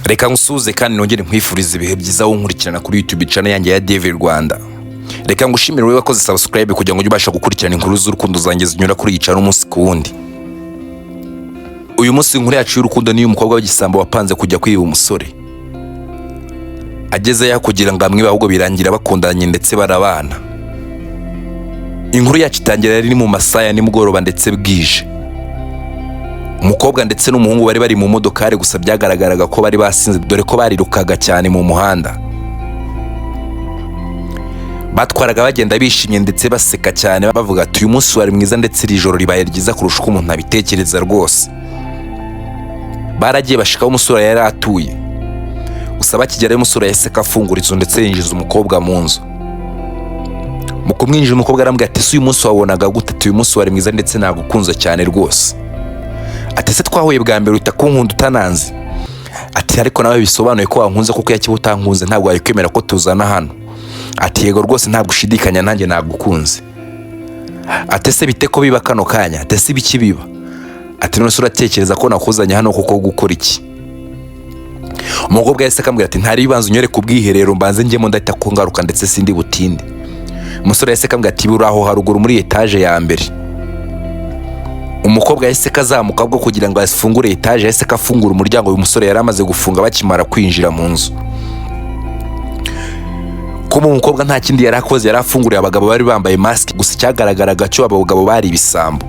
Reka nkusuhuze kandi nongere nkwifuriza ibihe byiza wowe unkurikirana kuri YouTube channel yanjye ya Dave Rwanda. Reka ngushimire wowe wakoze subscribe kugira ngo ujye ubasha gukurikirana inkuru z'urukundo zanjye zinyura kuri iyi channel umunsi ku wundi. Uyu munsi inkuru yacu y'urukundo ni iy'umukobwa w'igisambo wapanze kujya kwiba umusore. Agezeyo kugira ngo amwibe, ahubwo birangira bakundanye ndetse barabana. Inkuru yacu itangira yari mu masaha ya nimugoroba ndetse bwije. Umukobwa ndetse n'umuhungu bari bari mu modokari, gusa byagaragaraga ko bari basinze, dore ko barirukaga cyane mu muhanda. Batwaraga bagenda bishimye ndetse baseka cyane, bavuga ati: "Uyu munsi wari mwiza, ndetse iri joro ribaye ryiza kurusha uko umuntu abitekereza rwose." Baragiye bashikaho umusore yari atuye. Gusa bakigerayo, umusore yahise afungura inzu ndetse yinjiza umukobwa mu nzu. Mu kumwinjiza, umukobwa arambwira ati: "Ese uyu munsi wabonaga gute?" Ati: "Uyu munsi wari mwiza ndetse nagukunze cyane rwose." Ati: "Ese twahuye bwa mbere uhita kunkunda utananzi?" Ati: "Ariko nawe bisobanuye ko wankunze, kuko iyo utankunze ntabwo wakwemera ko tuzana hano." Ati: "Yego rwose, ntabwo ushidikanya, nanjye nagukunze." Ati: "Ese bite ko biba kano kanya?" Ati: "Ese ibiki biba?" Ati: "None se uratekereza ko nakuzanye hano kuko gukora iki?" Umukobwa yahise akambwira ati: "Ntari bibanza unyereke ubwiherero mbanze njyemo, ndahita ko ngaruka ndetse sindi butinde." Umusore yahise akambwira ati: "Buri aho haruguru muri etaje ya mbere." Umukobwa yahise kazamuka bwo kugira ngo afungure etaje, yahise kafungura umuryango uyu musore yari amaze gufunga bakimara kwinjira mu nzu. Kuba umukobwa nta kindi yari akoze, yari afunguriye abagabo bari bambaye masike, gusa icyagaragaraga cyo abo bagabo bari ibisambo.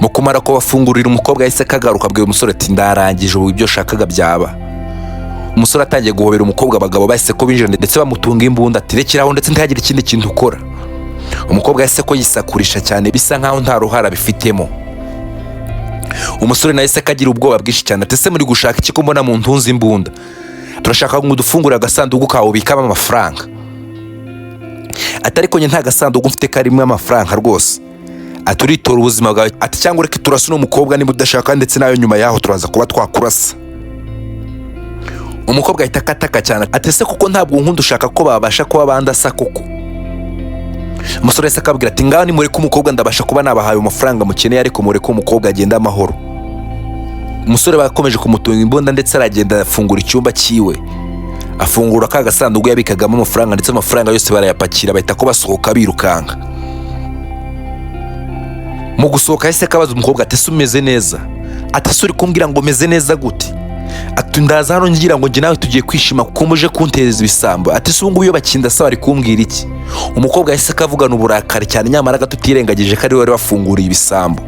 Mu kumara kubafungurira, umukobwa yahise kagaruka abwira umusore ati: "Ndarangije ubu, ibyo shakaga byaba." Umusore atangiye guhobera umukobwa, abagabo bahise ko binjira ndetse bamutunga imbunda, ati: "Rekeraho ndetse ntihagire ikindi kintu ukora." Umukobwa yahise ko yisakurisha cyane, bisa nkaho nta ruhara abifitemo. Umusore nawe se akagira ubwoba bwinshi cyane, ati: "Ese muri gushaka iki ko mbona mu ntunze imbunda?" "Turashaka ngo udufungure agasanduku kawe ubikamo amafaranga." Ati: "Ariko njye nta gasanduku mfite karimo amafaranga rwose." Ati: "Uritora ubuzima bwawe," ati, "cyangwa ureke turasa uno mukobwa niba udashaka, ndetse nawe nyuma yaho turaza kuba twakurasa." Umukobwa ahita akataka cyane, ati: "Ese kuko ntabwo nkunda, ushaka ko babasha kuba bandasa koko?" Umusore wese akabwira ati: "Ngaho nimureke umukobwa, ndabasha kuba nabahaye amafaranga mukeneye, ariko mureke umukobwa agende amahoro." Umusore bakomeje kumutunga imbunda ndetse aragenda afungura icyumba cyiwe, afungura ka gasanduku yabikagamo amafaranga, ndetse amafaranga yose barayapakira, bahita ko basohoka birukanka. Mu gusohoka yahise akabaza umukobwa ati: "Ese umeze neza?" Ati: "Ese uri kumbwira ngo meze neza gute?" Ati: "Ndaza hano ngira ngo njye nawe tugiye kwishima, kuko muje kuntereza ibisambo." Ati: "Ese ubu ngubu iyo bakindasa bari kumbwira iki?" Umukobwa yahise akavugana uburakari cyane, nyamara gato utirengagije ko ari we wari wafunguriye ibisambo.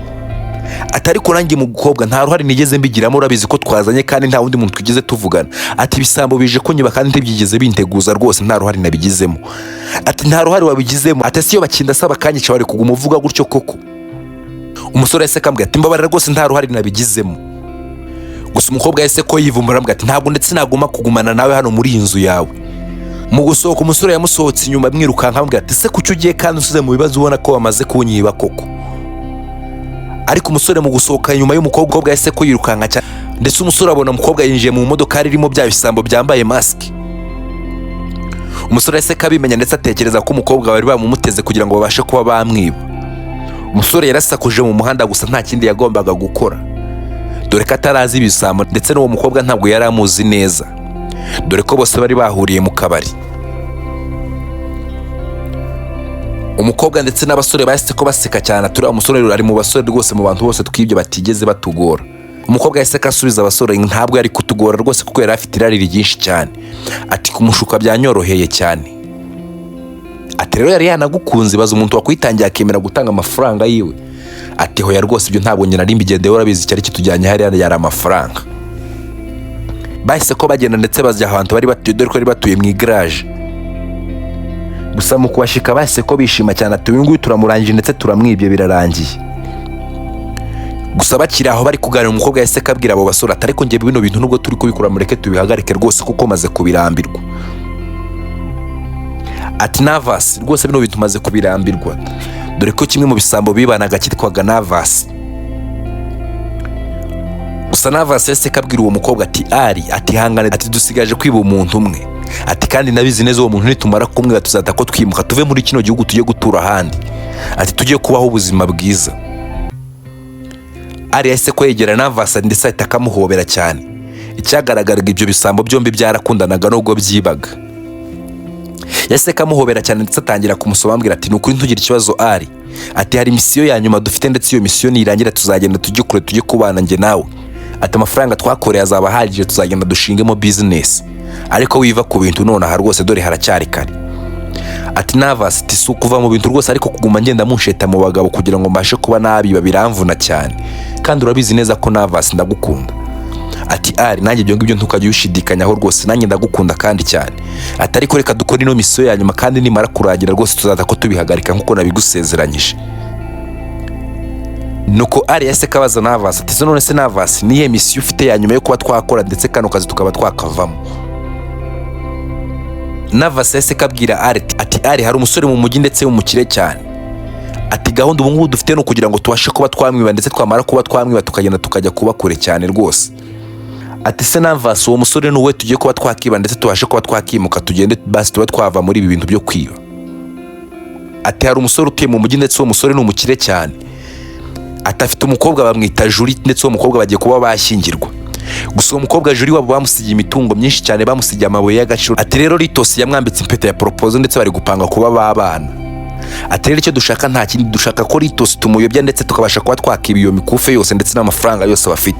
Ati: "Ariko nanjye mukobwa nta ruhare nigeze mbigiramo, urabizi ko twazanye kandi nta wundi muntu twigeze tuvugana." Ati: "Ibisambo bije kunyiba kandi ntibyigeze binteguza rwose, nta ruhare nabigizemo." Ati: "Nta ruhare wabigizemo?" Ati: "Ese iyo bakindasa bakanyica bari kuguma uvuga gutyo koko?" Umusore yahise akambwira ati: "Mbabarira rwose, nta ruhare nabigizemo." Gusa umukobwa yahise ko yivumbura, aramubwira ati: "Ntabwo ndetse nagomba kugumana nawe hano muri iyi nzu yawe." Mu gusohoka, umusore yamusohotse inyuma amwirukanka, amubwira ati: "Ese kuki ugiye kandi usize mu bibazo, ubona ko bamaze kunyiba koko?" Ariko umusore mu gusohoka inyuma y'umukobwa yahise ko yirukanka cyane, ndetse umusore abona umukobwa yinjiye mu modokari irimo bya bisambo byambaye masike. Umusore yahise kabimenya ndetse atekereza ko umukobwa bari bamumuteze kugira ngo babashe kuba bamwiba. Umusore yarasakuje mu muhanda, gusa nta kindi yagombaga gukora, dore ko atarazi ibisambo, ndetse n'uwo mukobwa ntabwo yari amuzi neza, dore ko bose bari bahuriye mu kabari. Umukobwa ndetse n'abasore bahise ko baseka cyane, ati: "Uriya musore ari mu basore rwose, mu bantu bose twibye batigeze batugora." Umukobwa yahise ko asubiza abasore: "Ntabwo yari kutugora rwose, kuko yari afite irari ryinshi cyane." Ati: "Kumushuka byanyoroheye cyane." Ati: "Rero yari yanagukunze, baza umuntu wakwitangiye akemera gutanga amafaranga yiwe." Ati: "Hoya rwose, ibyo ntabwo njye nari mbigendeye, urabizi icyari kitujyanye hariya yari amafaranga." Bahise ko bagenda ndetse bajya ahantu bari batuye, dore ko bari batuye mu igaraje. Gusa mu kubashika bahise ko bishima cyane, ati: "Uyu nguyu turamurangije ndetse turamwibye, birarangiye." Gusa bakiri aho bari kuganira, umukobwa yahise akabwira abo basore ati: "Ariko njye bino bintu nubwo turi kubikora, mureke tubihagarike rwose, kuko maze kubirambirwa." Ati: "Navasi rwose, bino bintu maze kubirambirwa," dore ko kimwe mu bisambo bibanaga cyitwaga Navasi. Gusa Navasi yahise akabwira uwo mukobwa ati: "Ari," ati: "hangane," ati: "dusigaje kwiba umuntu umwe," ati: "kandi nabizi neza uwo muntu nitumara kumwiba tuzahita ko twimuka tuve muri kino gihugu, tujye gutura ahandi," ati: "tujye kubaho ubuzima bwiza." Ari yahise ko yegera Navasi ndetse ahita akamuhobera cyane. Icyagaragaraga, ibyo bisambo byombi byarakundanaga nubwo byibaga. Yahise kamuhobera cyane ndetse atangira kumusoma, ambwira ati: "Ni ukuri ntugire ikibazo ari." Ati: "Hari misiyo ya nyuma dufite, ndetse iyo misiyo nirangira tuzagenda tujye kure, tujye kubana njye nawe." Ati: "Amafaranga twakoreye azaba ahagije, tuzagenda dushingemo bizinesi, ariko wiva ku bintu nonaha rwose, dore haracyari kare." Ati: "Navasi," ati, "si ukuva mu bintu rwose, ariko kuguma ngenda munsheta mu bagabo kugira ngo mbashe kuba nabiba biramvuna cyane, kandi urabizi neza ko, Navasi, ndagukunda." Ati: "Ari nanjye ibyo ngibyo ntukajya ubishidikanyaho rwose, nanjye ndagukunda kandi cyane." Ati: "Ariko reka dukore ino misiyo ya nyuma, kandi nimara kurangira rwose tuzaza ko tubihagarika nk'uko nabigusezeranyije." Nuko ari yahise kabaza Navasi ati: "Se none se Navasi, niyihe misiyo ufite ya nyuma yo kuba twakora ndetse kano kazi tukaba twakavamo?" Navasi yahise kabwira Ari ati: "Ari, hari umusore mu mujyi ndetse w'umukire cyane." Ati: "Gahunda ubu ngubu dufite ni ukugira ngo tubashe kuba twamwiba, ndetse twamara kuba twamwiba tukagenda tukajya kuba kure cyane rwose." Ati: "Se Navasi, uwo musore ni uwe tugiye kuba twakiba ndetse tubashe kuba twakimuka, tugende basi tuba twava muri ibi bintu byo kwiba?" Ati: "Hari umusore utuye mu mujyi, ndetse uwo musore ni umukire cyane." Ati: "Afite umukobwa bamwita Juri, ndetse uwo mukobwa bagiye kuba bashyingirwa. Gusa uwo mukobwa Juri wabo bamusigiye imitungo myinshi cyane, bamusigiye amabuye y'agaciro." Ati: "Rero Ritosi yamwambitse impeta ya proposal, ndetse bari gupanga kuba babana." Ati: "Rero icyo dushaka nta kindi, dushaka ko Ritosi tumuyobya ndetse tukabasha kuba twakiba iyo mikufe yose ndetse n'amafaranga yose bafite."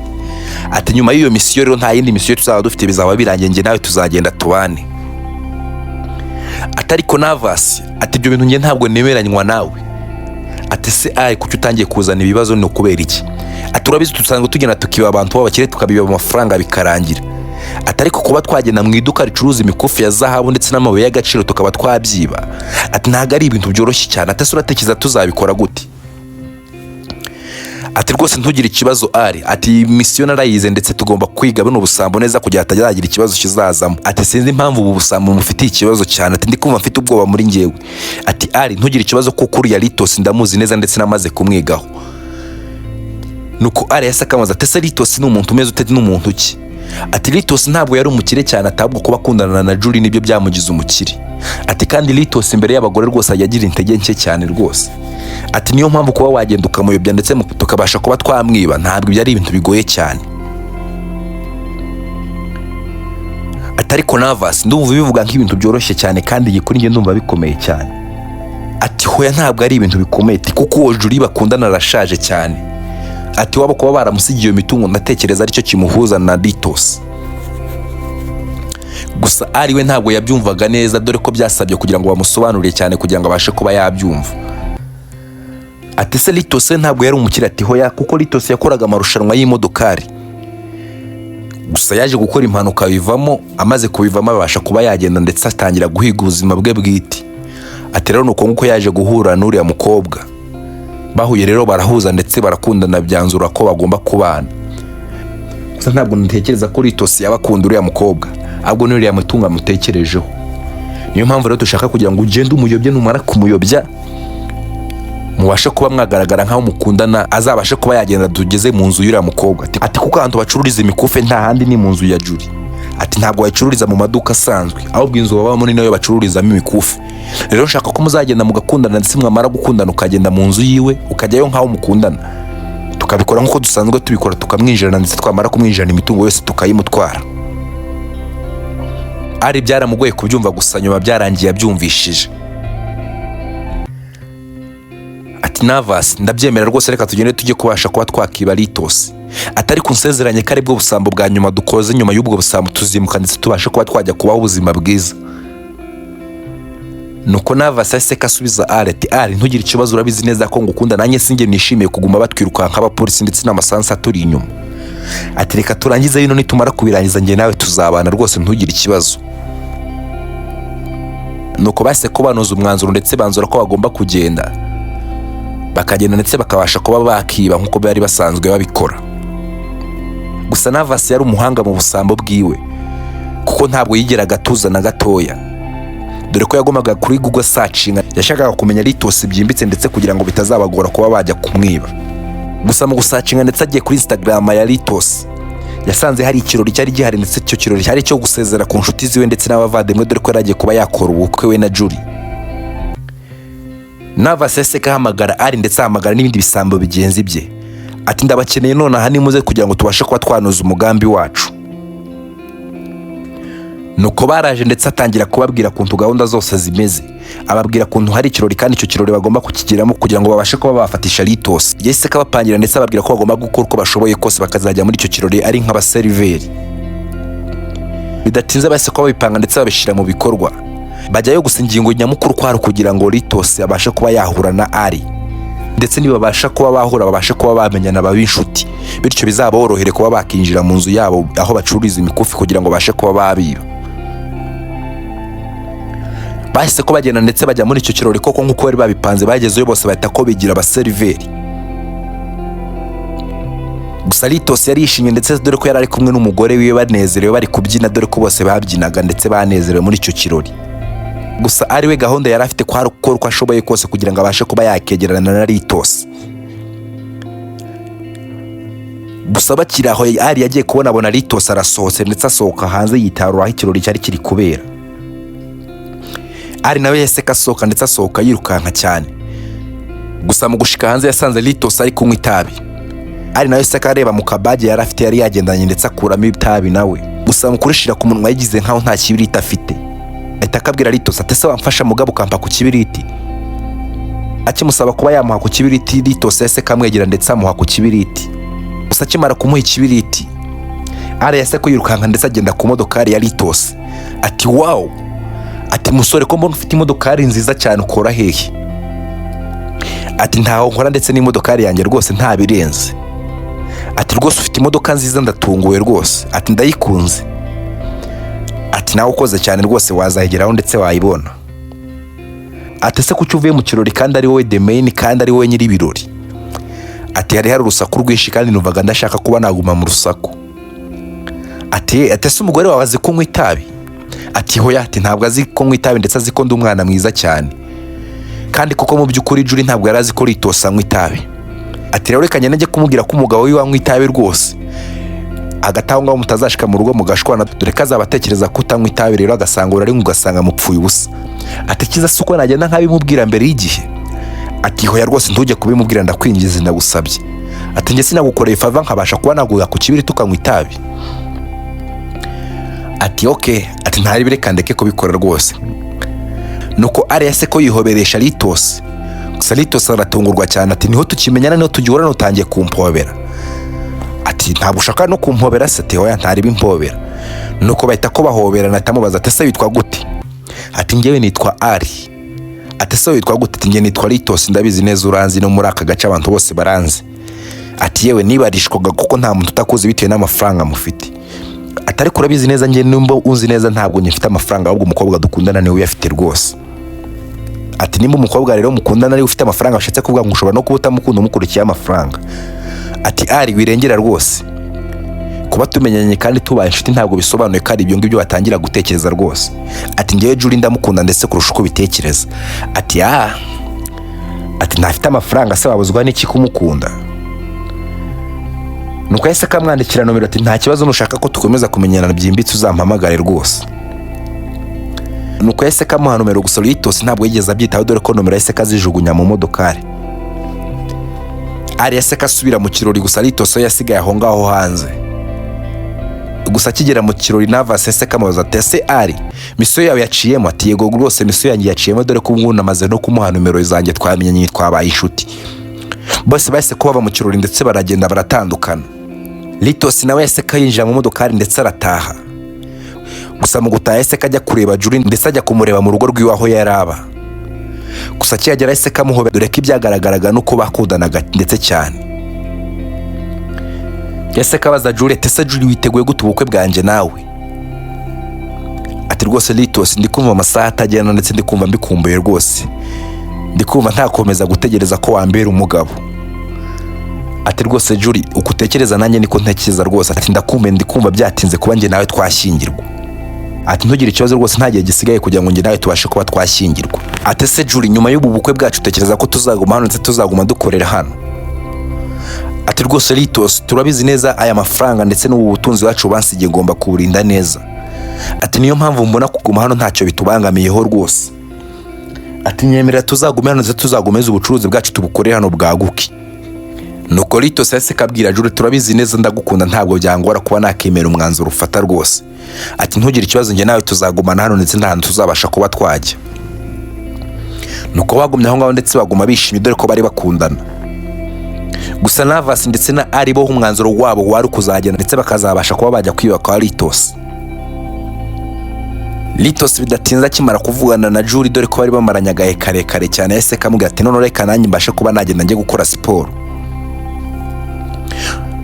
Ati: "Nyuma y'iyo misiyo rero nta yindi misiyo tuzaba dufite, bizaba birangiye, njye nawe tuzagenda tubane." Ati: "Ariko Navasi," ati, "ibyo bintu njye ntabwo nemeranywa nawe." Ati: "Se ayi, kuki utangiye kuzana ibibazo? Ni ukubera iki?" Ati: "Urabizi dusanzwe tugenda tukiba abantu b'abakire, tukabiba amafaranga bikarangira." Ati: "Ariko kuba twagenda mu iduka ricuruza imikufi ya zahabu ndetse n'amabuye y'agaciro tukaba twabyiba," ati, "ntabwo ari ibintu byoroshye cyane." Ati: "Ese uratekereza tuzabikora gute?" Ati: "Rwose ntugire ikibazo ari." Ati: "Iyi misiyo narayize, ndetse tugomba kwiga buno busambo neza kugira hatazagira ikibazo kizazamo." Ati: "Sinzi impamvu ubu busambo mufitiye ikibazo cyane." Ati: "Ndi kumva mfite ubwoba muri njyewe." Ati: "Ari, ntugire ikibazo kuko uriya Litosi ndamuzi neza ndetse namaze kumwigaho." Nuko ari yahise akamubaza ati: "Ese Litosi ni umuntu umeze ute, n'umuntu ki?" Ati: "Litosi ntabwo yari umukire cyane, atabwo kuba akundana na Julie nibyo byamugize umukire." Ati: "Kandi Litosi imbere y'abagore rwose ajya agira intege nke cyane rwose." Ati: "Niyo mpamvu kuba wagenda ukamuyobya ndetse tukabasha kuba twamwiba ntabwo ibyo ari ibintu bigoye cyane." Ati: "Ariko Navasi, ndumva bivuga nk'ibintu byoroshye cyane, kandi iyi kuri njye ndumva bikomeye cyane." Ati: "Hoya, ntabwo ari ibintu bikomeye." Ati: "Kuko uwo Julie bakundana arashaje cyane." Ati: "Waba kuba baramusigiye iyo mitungo, ndatekereza aricyo kimuhuza na Litosi." Gusa ari we ntabwo yabyumvaga neza, dore ko byasabye kugira ngo bamusobanurire cyane kugira ngo abashe kuba yabyumva. Ati: "Se Litosi we ntabwo yari umukire?" Ati: "Hoya, kuko Litosi yakoraga amarushanwa y'imodokari, gusa yaje gukora impanuka bivamo. Amaze kubivamo abasha kuba yagenda ndetse atangira guhiga ubuzima bwe bwite." Ati: "Rero ni uko nguko yaje guhura n'uriya mukobwa. Bahuye rero barahuza ndetse barakundana, byanzura ko bagomba kubana. Gusa ntabwo ntekereza ko Litosi yaba akunda uriya mukobwa, ahubwo ni uriya mutungo amutekerejeho. Niyo mpamvu rero dushaka kugira ngo ugende umuyobye, numara kumuyobya mubashe kuba mwagaragara nk'aho mukundana, azabashe kuba yagenda tugeze mu nzu y'uriya mukobwa." Ati: "Kuko ahantu bacururiza imikufe nta handi ni mu nzu ya Julie." Ati: "Ntabwo bayicururiza mu maduka asanzwe, ahubwo inzu babamo ni nayo bacururizamo imikufe. Rero nshaka ko muzagenda mugakundana, ndetse mwamara gukundana ukagenda mu nzu yiwe, ukajyayo nk'aho mukundana, tukabikora nk'uko dusanzwe tubikora, tukamwinjirana, ndetse twamara kumwinjirana imitungo yose tukayimutwara." Ari byaramugoye kubyumva, gusa nyuma byarangiye abyumvishije. Ati: "Navasi, ndabyemera rwose, reka tugende tujye kubasha kuba twakiba Litosi." Ati: "Ariko unsezeranye ko aribwo busambo bwa nyuma dukoze, nyuma y'ubwo busambo tuzimuka ndetse tubashe kuba twajya kubaho ubuzima bwiza." Nuko Navasi yahise asubiza Ari ati: "Ari, ntugire ikibazo, urabizi neza ko ngukunda, nanjye sinjye nishimiye kuguma batwirukanka nk'abapolisi ndetse n'amasansi aturi inyuma." Ati: "Reka turangize bino, nitumara kubirangiza njye nawe tuzabana rwose, ntugire ikibazo." Nuko bahise ko banoza umwanzuro ndetse banzura ko bagomba kugenda, bakagenda ndetse bakabasha kuba bakiba nk'uko bari basanzwe babikora. Gusa Navasi yari umuhanga mu busambo bwiwe, kuko ntabwo yigeraga atuza na gatoya, dore ko yagomaga kuri Google searching, yashakaga kumenya Litosi byimbitse ndetse kugira ngo bitazabagora kuba bajya kumwiba. Gusa mu gusearchinga ndetse agiye kuri Instagram ya Litosi, yasanze hari ikirori cyari gihari, ndetse icyo kirori cyari icyo gusezera ku nshuti ziwe ndetse n'abavandimwe, dore ko yari agiye kuba yakora ubukwe we na Julie. Navasi yahise ahamagara Ari ndetse ahamagara n'ibindi bisambo bigenzi bye, ati: "Ndabakeneye nonaha, nimuze kugira ngo tubashe kuba twanoza umugambi wacu." Nuko baraje, ndetse atangira kubabwira ukuntu gahunda zose zimeze, ababwira ukuntu hari ikirori kandi icyo kirori bagomba kukigeramo kugira ngo babashe kuba bafatisha Litos. Yahise akabapangira, ndetse ababwira ko bagomba gukora uko bashoboye kose bakazajya muri icyo kirori ari nk'abaseriveri. Bidatinze bahise kuba babipanga ndetse babishyira mu bikorwa, bajyayo. Gusa ingingo nyamukuru kwari kugira ngo Litos abashe kuba yahura na Ari, ndetse nibabasha kuba bahura babashe kuba bamenyana, babe inshuti, bityo bizaborohere kuba bakinjira mu nzu yabo aho bacururiza imikufi kugira ngo babashe kuba babiba. Bahise ko bagenda ndetse bajya muri icyo kirori koko nk'uko bari babipanze. Bagezeyo bose bahita ko bigira abaseriveri. Gusa Litos yari yishimye, ndetse dore ko yari ari kumwe n'umugore wiwe banezerewe, bari kubyina, dore ko bose babyinaga ndetse banezerewe muri icyo kirori. Gusa ari we gahunda yari afite ko ari gukora uko ashoboye kose kugira ngo abashe kuba yakegerana na Litos. Gusa bakiri aho, Ari yagiye kubona abona Litos arasohotse, ndetse asohoka hanze yitarura aho ikirori cyari kiri kubera. Ari nawe yahise asohoka, ndetse asohoka yirukanka cyane. Gusa mu gushika hanze yasanze Litos ari kunywa itabi. Ari nawe se areba mu kabage yari afite, yari yagendanye, ndetse akuramo itabi nawe. Gusa mu kurishira ku munwa yigize nkaho nta kibiriti afite, ahita akabwira Litos ati: "Ese wamfasha mugabo ukampa ku kibiriti?" Akimusaba kuba yamuha ku kibiriti, Litos yahise kamwegera ndetse amuha ku kibiriti. Gusa akimara kumuha ikibiriti, Ari yahise ko yirukanka ndetse agenda ku modokari ya Litos, ati: "Wow," ati: "Musore, ko mbona ufite imodokari nziza cyane, ukora hehe?" Ati: "Ntaho nkora, ndetse n'imodokari yanjye rwose nta birenze." Ati: "Rwose ufite imodoka nziza, ndatunguwe rwose." Ati: "Ndayikunze." Ati: "Nawe ukoze cyane rwose, wazayigeraho ndetse wayibona." Ati: "Ese kuki uvuye mu kirori kandi ari wowe the main, kandi ari wowe nyiri ibirori?" Ati: "Hari hari urusaku rwinshi kandi numvaga ndashaka kuba naguma mu rusaku." Ati: "Ese umugore wawe azi kunywa itabi?" Ati: "Hoya." Ati: "Ntabwo azi kunywa itabi, ndetse azi ko ndi umwana mwiza cyane." Kandi kuko mu by'ukuri Juri ntabwo yari azi ko Litos anywa itabi. Ati: "Rero reka njye kumubwira ko umugabo wiwe anywa itabi rwose, hagati aho ngaho mutazashika mu rugo mugashwana, dore ko azaba atekereza ko utanywa itabi, rero agasanga urarinywa, ugasanga mupfuye ubusa." Ati: "Kiza si uko nagenda nkabimubwira mbere y'igihe?" Ati: "Hoya rwose, ntujye kubimubwira, ndakwingiza, ndagusabye." Ati: "Njye sinagukoreye favor nkabasha kuba naguha ku kibiri tukanywa itabi?" Ati: "Okay." Ati: "Ntari, reka ndeke kubikora rwose." Nuko Ariya se ko yihoberesha Litos. Gusa Litos aratungurwa cyane, ati: "Niho tukimenyana, niho tugihura, utangiye kumpobera?" Ati: "Ntabwo ushaka no kumpobera se?" Ati: "Hoya, ntari bimpobera." Nuko bahita ko bahoberana. Ahita ati: "Ese witwa gute?" Ati: "Njyewe nitwa Ari." Ati: "Ese witwa gute?" Ati: "Njye nitwa Litos, ndabizi neza uranzi, no muri aka gace abantu bose baranzi." Ati: "Yewe, nibarishwaga kuko nta muntu utakuzi bitewe n'amafaranga mufite." Ati: "Ariko urabizi neza, njye nimba unzi neza, ntabwo njye mfite amafaranga, ahubwo umukobwa dukundana niwe uyafite rwose." Ati: "Nimba umukobwa rero mukundana ariwe ufite amafaranga, bashatse kuvuga ngo ushobora no kuba utamukunda, umukurikiye amafaranga." Ati: "Ari, wirengera rwose, kuba tumenyanye kandi tubaye inshuti ntabwo bisobanuye ko ari ibyo ngibyo watangira gutekereza rwose." Ati: "Ngewe Juri ndamukunda ndetse kurusha uko ubitekereza." Ati: "Ah." Ati: "Ntafite amafaranga se wabuzwa n'iki kumukunda?" Nuko yahise akamwandikira nomero, ati: "Nta kibazo, nushaka ko dukomeza kumenyana byimbitse uzampamagare rwose." Nuko yahise kamuha nomero. Gusa Litos ntabwo yigeze abyitaho, dore ko nomero yahise kazijugunya mu modokari. Ari yahise kasubira mu kirori, gusa Litos we yasigaye aho ngaho hanze. Gusa akigera mu kirori, Navasi yahise kamubaza ati: "Ese Ari, mission yawe yaciyemo?" Ati: "Yego rwose, mission yanjye yaciyemo, dore ko ubu namaze no kumuha nomero zanjye, twamenyanye, twabaye inshuti." Bose bahise ko bava mu kirori ndetse baragenda baratandukana. Litos nawe yahise kayinjira mu modokari ndetse arataha. Gusa mu gutaha yahise kajya kureba Juri, ndetse ajya kumureba mu rugo rw'iwe aho yari aba. Gusa akihagera yahise kamuhobera, dore ko ibyagaragaraga nuko bakundanaga ndetse cyane. Yahise kabaza Juri ati: "Ese Juri, witeguye gute ubukwe bwanjye nawe?" Ati: "Rwose Litos, ndi kumva amasaha atagenda, ndetse ndi kumva mbikumbuye rwose, ndi kumva ntakomeza gutegereza ko wambera umugabo." Ati: "Rwose Juri, uko utekereza nanjye niko ntekereza rwose." Ati: "Ndakumbuye, ndi kumva byatinze kuba njye nawe twashyingirwa." Ati: "Ntugire ikibazo rwose, nta gihe gisigaye kugira ngo njye nawe tubashe kuba twashyingirwa." Ati: "Ese Juri, nyuma y'ubu bukwe bwacu utekereza ko tuzaguma hano ndetse tuzaguma dukorera hano?" Ati: "Rwose Litos, turabizi neza aya mafaranga ndetse n'ubu butunzi wacu bansigiye ngomba kuburinda neza." Ati: "Niyo mpamvu mbona kuguma hano ntacyo bitubangamiyeho rwose." Ati: "Nyemerera tuzagume hano ndetse tuzagomeze ubucuruzi bwacu tubukorere hano bwaguke." Nuko Litos yahise kabwira Jure, turabizi neza ndagukunda, ntabwo byangora kuba nakemera umwanzuro ufata rwose. Ati ntugire ikibazo, njye nawe tuzagumana hano ndetse nta hantu tuzabasha kuba twajya. Nuko bagumye aho ngaho ndetse baguma bishimye, dore ko bari bakundana. Gusa Navasi ndetse na Ari bo umwanzuro wabo wari kuzagenda ndetse bakazabasha kuba bajya kwiba kwa Litos. Litos bidatinze akimara kuvugana na Juri, dore ko bari bamaranye agahe karekare cyane, yahise kamubwira ati none reka nanjye mbashe kuba nagenda njye gukora siporo.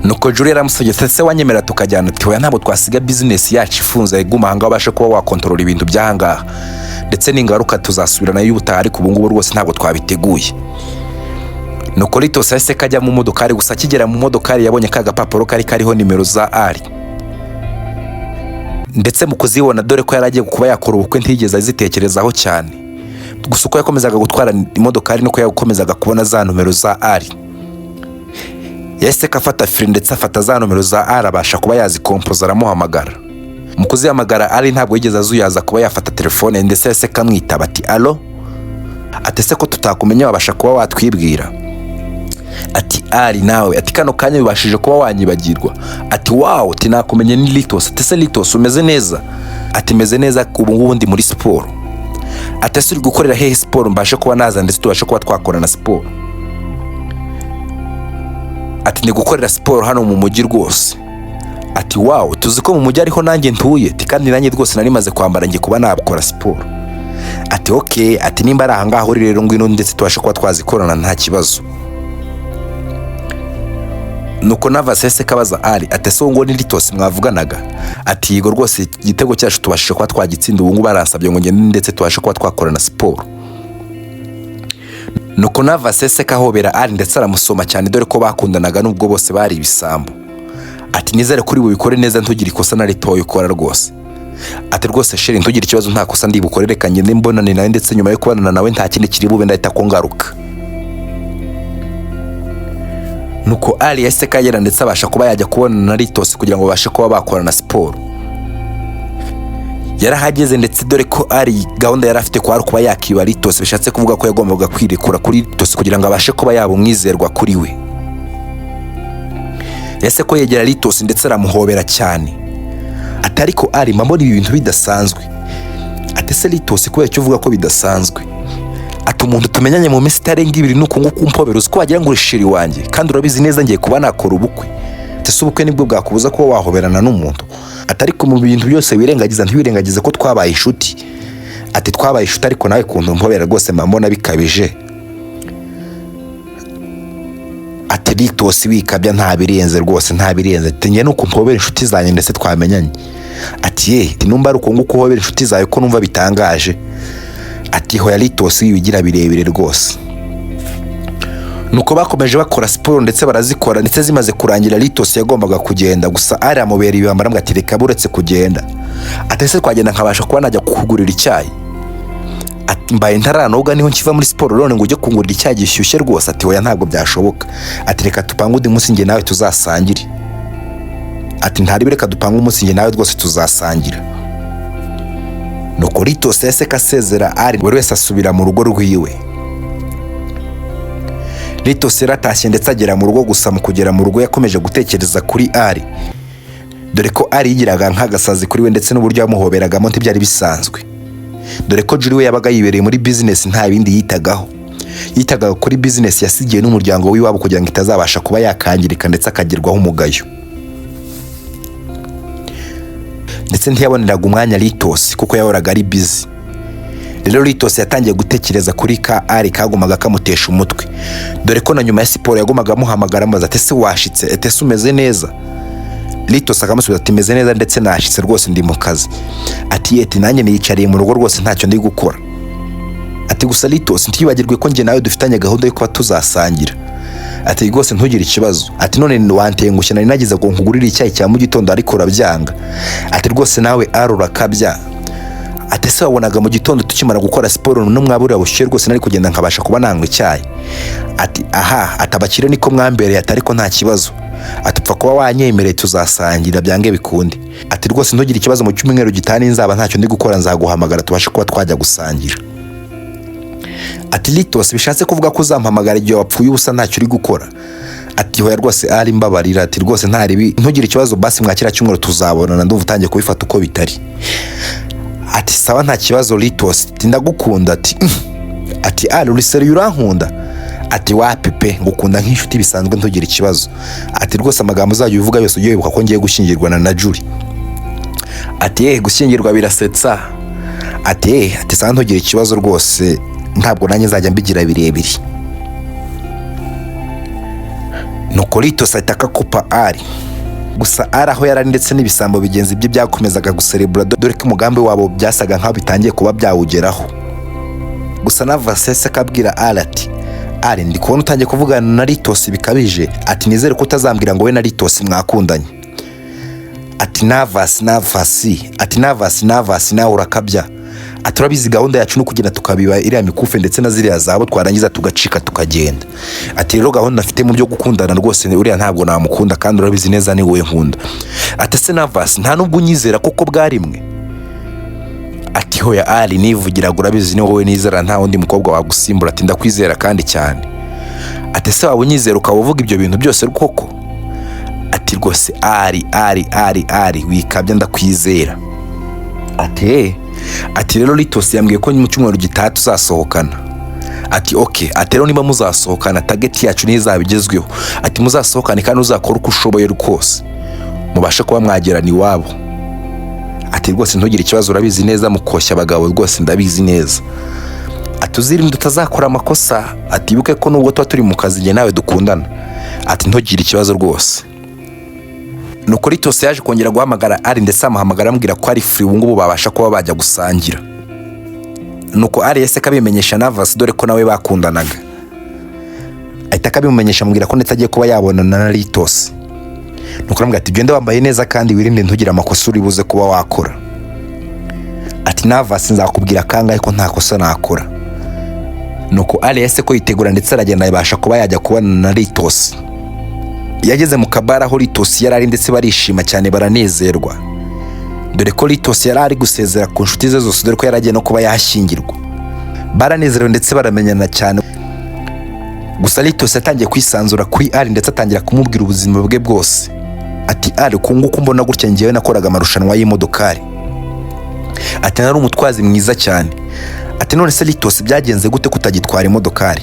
Nuko Juri yaramusabye ati ese wanyemera tukajyana? Ati oya, ntabwo twasiga bizinesi yacu ifunze, guma ahangaha ubashe kuba wakontorora ibintu by'ahangaha, ndetse n'ingaruka tuzasubira nayo ubutaha, ariko ubu ngubu rwose ntabwo twabiteguye. Nuko Litos yahise kajya mu modokari. Gusa akigera mu modokari yabonye ka gapapuro kari kariho nimero za Ari, ndetse mu kuzibona, dore ko yari agiye kuba yakora ubukwe, ntiyigeze azitekerezaho cyane. Gusa uko yakomezaga gutwara imodokari nuko yakomezaga kubona za nomero za Ari. Yahise afata feri ndetse afata za nomero za Ari, abasha kuba yazikompoza, aramuhamagara. Mu kuzihamagara, Ari ntabwo yigeze azuyaza kuba yafata telefone, ndetse yahise kamwitaba ati allo. Ati ese ko tutakumenya, wabasha kuba watwibwira? Ati Ari nawe? Ati kano kanya bibashije kuba wanyibagirwa? Ati wow, ati nakumenye, ni Litos. Ati ese Litos, umeze neza? Ati meze neza, ubu ngubu ndi muri siporo. Ati ese uri gukorera hehe siporo, mbashe kuba naza ndetse tubashe kuba twakorana siporo? Ati ndi gukorera siporo hano mu mujyi rwose. Ati wow, tuzi ko mu mujyi ariho nanjye ntuye. Ati kandi nanjye rwose nari maze kwambara ngiye kuba nakora siporo. Ati ok, ati nimba ari ahangaha uri rero ngwino ndetse tubashe kuba twazikorana nta kibazo. Nuko Navasi yahise kabaza Ari ati ese ngo ni Litos mwavuganaga? Ati yego rwose, igitego cyacu tubashije kuba twagitsinda, ubu ngubu baransabye ngo ngende ndetse tubashe kuba twakorana siporo. Nuko Navasi yahise kahobera Ari ndetse aramusoma cyane, dore ko bakundanaga nubwo bose bari ibisambo. Ati nizere kuri bubikore neza, ntugire ikosa na ritoya ukora rwose. Ati rwose chéri, ntugire ikibazo, nta kosa ndi bukore, reka ngende mbonane nawe, ndetse nyuma yo kubonana nawe nta kindi kiri bube, ndahita ko ngaruka. Nuko Ali yahise kagera ndetse abasha kuba yajya kubonana na Litos kugira ngo babashe kuba bakorana siporo. Yarahageze, ndetse dore ko ari gahunda yari afite kwari kuba yakiba Litos, bishatse kuvuga ko yagombaga kwirekura kuri Litos kugira ngo abashe kuba yaba umwizerwa kuri we. Yahise ko yegera Litos ndetse aramuhobera cyane. Ati ariko Ari, mbona ibi bintu bidasanzwe. Ati ese Litos, kubera icyo uvuga ko bidasanzwe? Ati umuntu tumenyanye mu minsi itarenga 2 nuko nguko umpobera, uzi ko wagira ngo uri chéri wanjye, kandi urabizi neza ngiye kuba nakora ubukwe. Ati ese ubukwe nibwo bwakubuza kuba wahoberana n'umuntu? Ati ariko mu bintu byose wirengagiza, ntiwirengagize ko twabaye inshuti. Ati twabaye inshuti, ariko nawe kuntu mpobera rwose mba mbona bikabije. Ati Litos wikabya, nta birenze rwose, nta birenze. Ati njye nuko mpobera inshuti zanjye ndetse twamenyanye. Ati ye, numba ari uko nguko uhobera inshuti zawe ko numva bitangaje. Ati hoya Litos, wigira birebire rwose. Nuko bakomeje bakora siporo ndetse barazikora, ndetse zimaze kurangira Litos yagombaga kugenda. Gusa Ari amubera ibibamba, aramubwira ati reka buretse kugenda. Ati ese twagenda nkabasha kuba najya kukugurira icyayi? Ati mbaye ntaranoga, niho nkiva muri siporo, none ngo ujye kungurira icyayi gishyushye rwose? Ati oya, ntabwo byashoboka. Ati reka tupange undi munsi njye nawe tuzasangire. Ati ntaribe, reka dupange umunsi njye nawe rwose tuzasangira. Nuko Litos yahise asezera Ari, buri wese asubira mu rugo rwiwe. Litos yaratashye ndetse agera mu rugo. Gusa mu kugera mu rugo yakomeje gutekereza kuri Ari, dore ko Ari yigiraga nk'agasazi kuri we, ndetse n'uburyo yamuhoberagamo ntibyari bisanzwe, dore ko Juri we yabaga yibereye muri bizinesi, nta bindi yitagaho. Yitagaga kuri bizinesi yasigiye n'umuryango w'iwabo kugira ngo itazabasha kuba yakangirika ndetse akagerwaho umugayo, ndetse ntiyaboneraga umwanya Litos kuko yahoraga ari busy. Rero Litos yatangiye gutekereza kuri ka Ari kagumaga kamutesha umutwe, dore ko na nyuma ya siporo yagumaga amuhamagara amubaza ati ese washitse? Ati ese umeze neza? Litos akamusubiza ati meze neza ndetse nashitse rwose, ndi mu kazi. Ati yeti, nanjye niyicariye mu rugo rwose ntacyo ndi gukora. Ati gusa Litos, ntibagirwe ko njye nawe dufitanye gahunda yo kuba tuzasangira. Ati rwose ntugire ikibazo. Ati none wantengushye, nari nagize ngo nkugurire icyayi cya mu gitondo ariko urabyanga. Ati rwose nawe Ari urakabya. Ati ese wabonaga mu gitondo tukimara gukora siporo n'umwabura bushyushye rwose nari kugenda nkabasha kuba nanywa icyayi? Ati aha, ati abakire niko mwambereye. Ati ariko nta kibazo. Ati upfa kuba wanyemereye tuzasangira byange bikunde. Ati rwose ntugire ikibazo, mu cyumweru gitaha nzaba ntacyo ndi gukora nzaguhamagara tubashe kuba twajya gusangira. Ati Litos, bishatse kuvuga ko uzampamagara igihe wapfuye ubusa ntacyo uri gukora? Ati: "Hoya rwose ari, mbabarira." Ati: "Rwose ntaribi, ntugire ikibazo, basi mwakira cyumweru tuzabonana, ndumva utangiye kubifata uko bitari." Ati: "Sawa, nta kibazo Litos." Ati: "Ndagukunda." Ati: Ati: "Ari, uri sérieux, urankunda?" Ati: "Wapi pe, ngukunda nk'inshuti bisanzwe, ntugire ikibazo." Ati: "Rwose amagambo uzajya uvuga yose ujye wibuka ko ngiye gushyingirwa na Julie." Ati: "Eh, gushyingirwa birasetsa." Ati: "Eh." Ati: "Sawa, ntugire ikibazo rwose, ntabwo nanjye nzajya mbigira birebire." Nuko Litos ahita akakupa Ari. Gusa Ari aho yari ari ndetse n'ibisambo bigenzi bye byakomezaga guserebura, dore ko umugambi wabo byasaga nkaho bitangiye kuba byawugeraho. Gusa na Vasese akabwira Ari ati: "Ari, ndi kubona utangiye kuvugana na Litos bikabije." Ati: "Nizere ko utazambwira ngo we na Litos mwakundanye." Ati: "Navasi, Navasi." Ati: "Navasi, Navasi, nawe urakabya." Ati: "Urabizi gahunda yacu no kugenda tukabiba iriya mikufe ndetse na ziriya zabo, twarangiza tugacika tukagenda." Ati: "Rero gahunda afite mu byo gukundana rwose, uriya ntabwo namukunda, kandi urabizi neza ni wowe nkunda." Ati: "Ese Navasi, nta nubwo unyizera koko bwarimwe?" Ati: "Hoya Ari, nivugiraga, urabizi ni wowe nizera, nta wundi mukobwa wagusimbura." Ati: "Ndakwizera kandi cyane." Ati: "Ese waba unyizera ukaba uvuga ibyo bintu byose koko?" Ati: "Rwose Ari, Ari, Ari, Ari, wikabya, ndakwizera." Ati: "Eh." Ati: "Rero Litos yambwiye ko mu cyumweru gitaha tuzasohokana." Ati: "Okay." Ati: "Rero niba muzasohokana, target yacu niyo izaba igezweho." Ati: "Muzasohokane kandi uzakora uko ushoboye rwose mubashe kuba mwagerana iwabo." Ati: "Rwose ntugire ikibazo, urabizi neza mukoshya abagabo, rwose ndabizi neza." Ati: "Uzirinde utazakora amakosa." Ati: "Ibuke ko nubwo tuba turi mu kazi, njye nawe dukundana." Ati: "Ntugire ikibazo rwose." Nuko Litos yaje kongera guhamagara Ari, ndetse amuhamagara amubwira ko ari free ubu ngubu, babasha kuba bajya gusangira. Nuko Ari yahise akabimenyesha Navasi, dore ko nawe bakundanaga, ahita akabimumenyesha, amubwira ko ndetse agiye kuba yabonana na Litos. Nuko aramubwira ati: "Ugende wambaye neza kandi wirinde, ntugire amakosa uri buze kuba wakora." Ati: "Navasi, nzakubwira kangahe ko nta kosa nakora?" Nuko Ari yahise ko yitegura ndetse aragenda, abasha kuba yajya kubonana na Litos. Yageze mu kabara aho Litos yari ari, ndetse barishima cyane, baranezerwa, dore ko Litos yari ari gusezera ku nshuti ze zose, dore ko yari agiye no kuba yashyingirwa. Baranezerewe ndetse baramenyana cyane. Gusa Litos yatangiye kwisanzura kuri Ari, ndetse atangira kumubwira ubuzima bwe bwose. Ati: "Ari, ku nguku mbona gutya, ngewe nakoraga amarushanwa y'imodokari." Ati: "Nari umutwazi mwiza cyane." Ati: "None se Litos, byagenze gute kutagitwara imodokari?"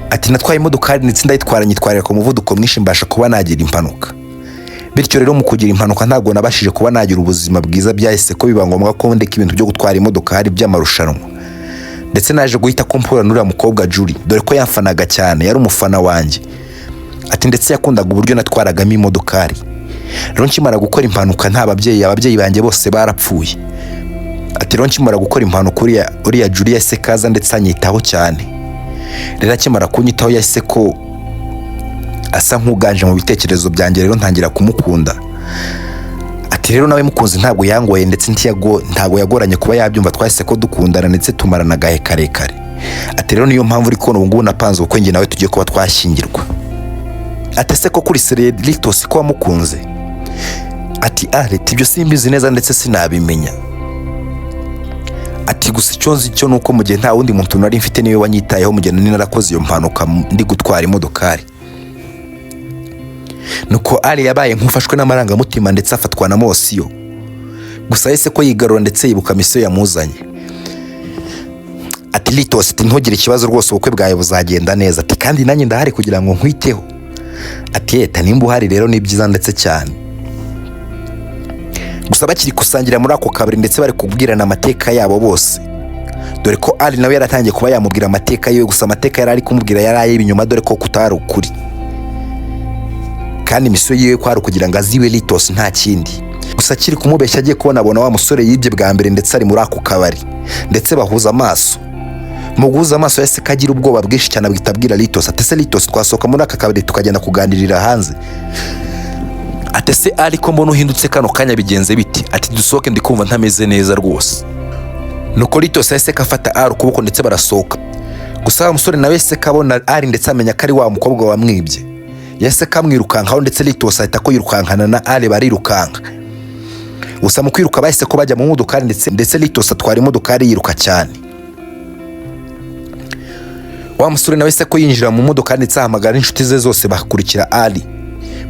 Ati: "Natwaye imodokari ndetse ndayitwara, nyitwarira ku muvuduko mwinshi, mbasha kuba nagira impanuka. Bityo rero mu kugira impanuka ntabwo nabashije kuba nagira ubuzima bwiza, byahise ko biba ngombwa ko ndeka ibintu byo gutwara imodokari by'amarushanwa. Ndetse naje guhita ko mpura n'uriya mukobwa Julie, dore ko yamfanaga cyane, yari umufana wanjye." Ati: "Ndetse yakundaga uburyo natwaragamo imodokari. Rero nkimara gukora impanuka, nta babyeyi, ababyeyi banjye bose barapfuye." Ati: "Rero nkimara gukora impanuka, uriya Julie yahise kaza ndetse anyitaho cyane. Rero akimara kunyitaho yahise ko asa nk'uganje mu bitekerezo byanjye, rero ntangira kumukunda." Ati: "Rero nawe mukunzi ntabwo yangoye, ndetse ntabwo yagoranye kuba yabyumva, twahise ko dukundana ndetse tumarana agahe karekare." Ati: "Rero niyo mpamvu uri kubona ubu ngubu napanze ubukwe, njye nawe tugiye kuba twashyingirwa." Ati: "Ese ko kuri sérieux Litos, ko wamukunze?" Ati: "Areti, ibyo simbizi neza ndetse sinabimenya." Ati: "Gusa icyo nzi cyo ni uko mu gihe nta wundi muntu nari mfite, niwe wanyitayeho mu gihe nari narakoze iyo mpanuka ndi gutwara imodokari." Nuko Ari yabaye nk'ufashwe n'amarangamutima ndetse afatwa na émotion. Gusa yahise ko yigarura ndetse yibuka mission yamuzanye. Ati: "Litos," ati, "ntugire ikibazo rwose, ubukwe bwawe buzagenda neza." Ati: "Kandi nanjye ndahari kugira ngo nkwiteho." Ati: "Eta, nimba uhari rero ni byiza ndetse cyane." Gusa bakiri gusangira muri ako kabari ndetse bari kubwirana amateka yabo bose, dore ko Ali nawe yaratangiye kuba yamubwira amateka yiwe. Gusa amateka yari ari kumubwira yari ay'ibinyoma, dore ko kutari ukuri, kandi mission yiwe kwari ukugira ngo aziwe Litos, nta kindi. Gusa akiri kumubeshya, agiye kubona abona wa musore yibye bwa mbere ndetse ari muri ako kabari, ndetse bahuza amaso. Mu guhuza amaso yahise kagira ubwoba bwinshi cyane, abwita abwira Litos ati: "Ese Litos, twasohoka muri aka kabari tukagenda kuganirira hanze?" Ati: "Ese ariko mbona uhindutse kano kanya, bigenze biti?" Ati: "Dusohoke, ndi kumva ntameze neza rwose." Nuko Litos yahise kafata Ari ukuboko ndetse barasohoka. Gusa wa musore nawe yahise kabona Ari ndetse amenya ko ari wa mukobwa wamwibye, yahise kamwirukankaho, ndetse Litos ahita ko yirukankana na Ari, barirukanka. Gusa mu kwiruka bahise ko bajya mu modokari, ndetse Litos atwara imodokari yiruka cyane. Wa musore nawe se ko yinjira mu modoka, ndetse ahamagara n'inshuti ze zose, bakurikira Ali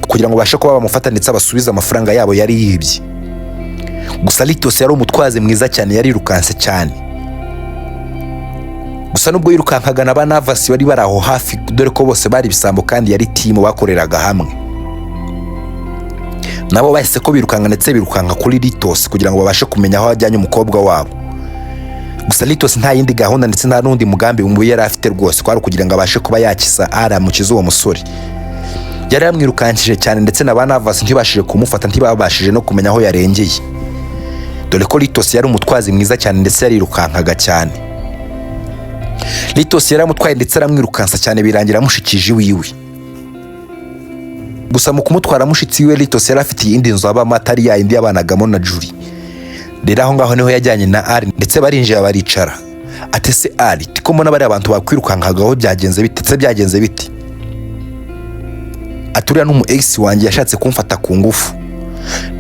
kugira ngo babashe kuba bamufata, ndetse abasubize amafaranga yabo yari yibye. Gusa Litos yari umutwazi mwiza cyane, yarirukanse cyane. Gusa nubwo yirukankaga na ba Navasi bari bari aho hafi, dore ko bose bari ibisambo kandi yari team bakoreraga hamwe, nabo bahise ko birukanka, ndetse birukanka kuri Litos kugira ngo babashe kumenya aho ajyanye umukobwa wabo. Gusa Litos nta yindi gahunda ndetse nta n'undi mugambi mubi yari afite rwose, kwari ukugira ngo abashe kuba yakiza aramukiza uwo musore. Yari yamwirukankije cyane, ndetse na ba Navasi ntibashije kumufata, ntibabashije no kumenya aho yarengeye, dore ko Litos yari umutwazi mwiza cyane, ndetse yarirukankaga cyane. Litos yaramutwaye ndetse aramwirukansa cyane, birangira amushikije iwiwe. Gusa mu kumutwara mushitsi wiwe, Litos yari afite iyindi nzu abamo atari ya yindi yabanagamo na Julie. Rero aho ngaho niho yajyanye na Ali, ndetse barinjira baricara. Ati: "Se Ali, ko mbona bariya abantu bakwirukankagaho, byagenze bite se? Byagenze bite?" Ati: "Uriya n'umu ex wanjye, yashatse kumfata ku ngufu,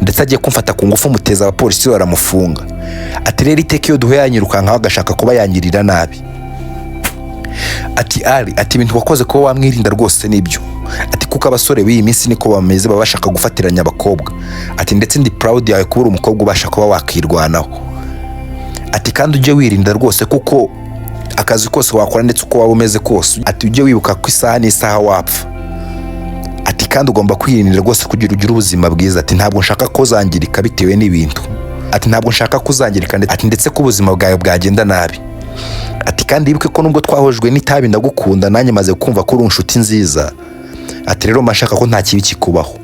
ndetse agiye kumfata ku ngufu muteza abapolisi baramufunga." Ati: "Rero iteka iyo duhuye yanyirukankaho, agashaka kuba yangirira nabi." Ati: "Ali," ati, "ibintu wakoze kuba wamwirinda rwose nibyo." Ati: "Kuko abasore b'iyi minsi niko bameze, baba bashaka gufatiranya abakobwa." Ati: "Ndetse ndi proud yawe kuba uri umukobwa ubasha kuba wakirwanaho." Ati: "Kandi ujye wirinda rwose, kuko akazi kose wakora ndetse uko waba umeze kose," ati, "ujye wibuka ko isaha n'isaha wapfa." Ati: "Kandi ugomba kwirinda rwose kugira ugire ubuzima bwiza." Ati: "Ntabwo nshaka ko uzangirika bitewe n'ibintu." Ati: "Ntabwo nshaka ko uzangirika," ati, "ndetse ko ubuzima bwawe bwagenda nabi." Ati: "Kandi wibuke ko nubwo twahujwe n'itabi, ndagukunda, nanjye maze kumva ko uri inshuti nziza." Ati: "Rero mba nshaka ko nta kibi kikubaho."